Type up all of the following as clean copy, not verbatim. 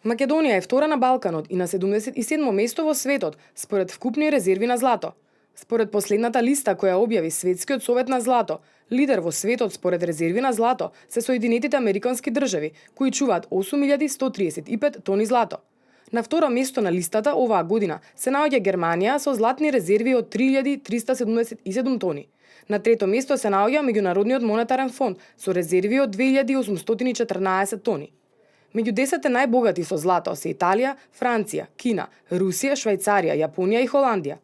Македонија е втора на Балканот и на 77 место во светот според вкупни резерви на злато. Според последната листа која објави Светскиот совет на злато, лидер во светот според резерви на злато се Соединетите Американски држави, кои чуваат 8135 тони злато. На второ место на листата оваа година се наоѓа Германија со златни резерви од 3377 тони. На трето место се наоѓа Меѓународниот монетарен фонд со резерви од 2814 тони. Меѓу 10 најбогати со злато се Италија, Франција, Кина, Русија, Швајцарија, Јапонија и Холандија.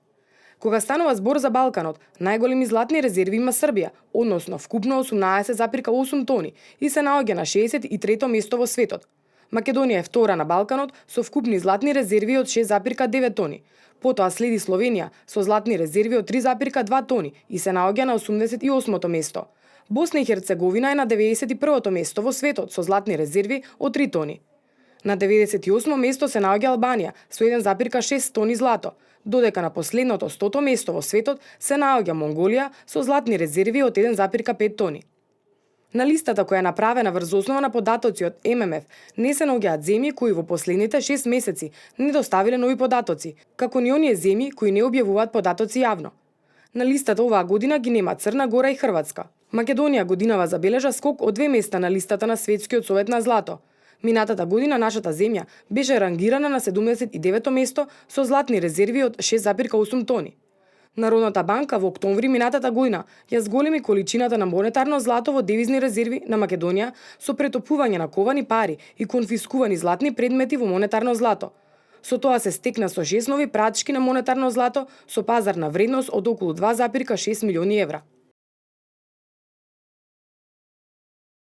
Кога станува збор за Балканот, најголеми златни резерви има Србија, односно вкупно 18,8 тони и се наоѓа на 63-то место во светот. Македонија е втора на Балканот со вкупни златни резерви од 6,9 тони. Потоа следи Словенија со златни резерви од 3,2 тони и се наоѓа на 88-то место. Босна и Херцеговина е на 91-то место во светот со златни резерви од 3 тони. На 98-то место се наоѓа Албанија со 1,6 тони злато, додека на последното 100-то место во светот се наоѓа Монголија со златни резерви од 1,5 тони. На листата која е направена врз основа на податоци од ММФ не се наоѓаат земји кои во последните 6 месеци не доставиле нови податоци, како ни оние земји кои не објавуваат податоци јавно. На листата оваа година ги нема Црна Гора и Хрватска. Македонија годинава забележа скок од 2 места на листата на Светскиот совет на злато. Минатата година нашата земја беше рангирана на 79-то место со златни резерви од 6,8 тони. Народната банка во октомври минатата година ја зголеми количината на монетарно злато во девизни резерви на Македонија со претопување на ковани пари и конфискувани златни предмети во монетарно злато. Со тоа се стекна со 6 нови прачки на монетарно злато со пазарна вредност од околу 2,6 милиони евра.